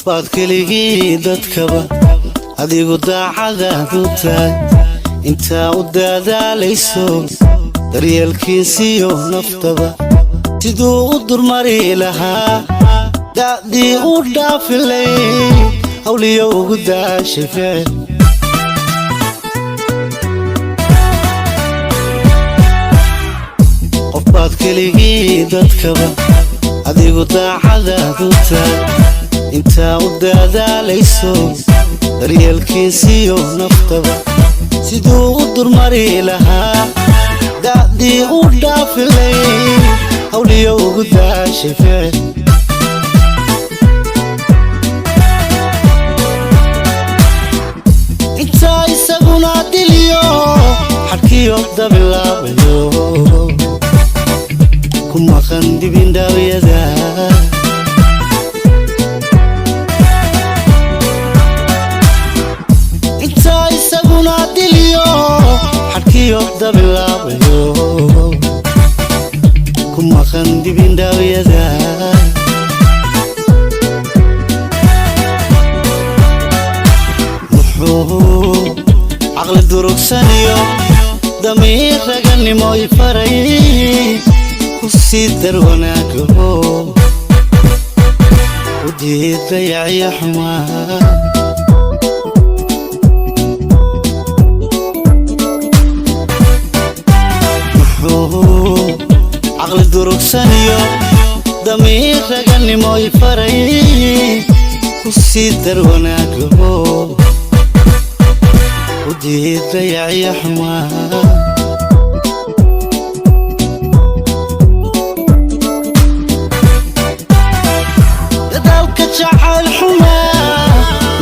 Baad keligii dadkaba adigu daacadaad u tahay, intaa u dadaalayso daryeelkiisiyo naftaba siduu u durmari lahaa, da'dii u dhaafilay hawliyo ugu daashay ficil. Qof baad keligii dadkaba adigu daacadaad u tahay, intaa u dadaalayso daryeelkiisiyo naftaba siduu u durmari lahaa, da'dii u dhaafilay hawliyo ugu daashay ficil. Intaa isaguna diliyo xadhkiyo dabilaabayo ku maqan dibindhawyada. Intaa isaguna diliyo xadhkiyo dabilaabayo ku maqan dibindhawyada. Muxuu caqli durugsaniyo damiir raganimo i faray, ku sii dar wanaagaho u diid dayacyo xumaa. Muxuu caqli durugsaniyo damiir raganimo i faray, ku sii dar wanaagaho u diid dayacyo xumaa. Dadaalka jacayl xumaa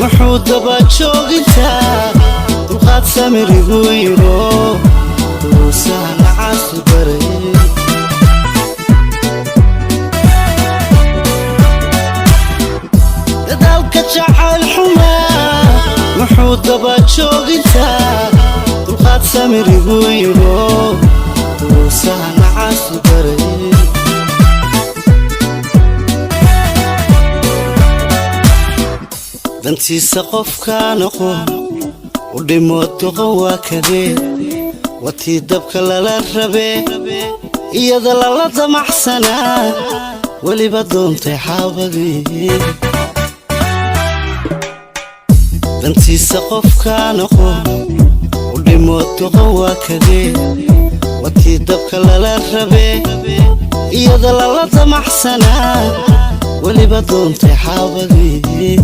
muxuu daba joogintaa, dulqaad samir igu yiro duruusaha nacaasi baray. Dadaalka jacayl xumaa muxuu daba joogintaa, dulqaad samir igu yiro duruusaha nacaasi baray. Dantiisa qofka noqo u dhimo doqon waa kadee, watii dabka lala rabee iyada lala damaxsanaa, weliba doontay xaabadii. Dantiisa qofka noqo u dhimo doqon waa kadee, watii dabka lala rabee iyada lala damaxsanaa, weliba doontay xaabadii.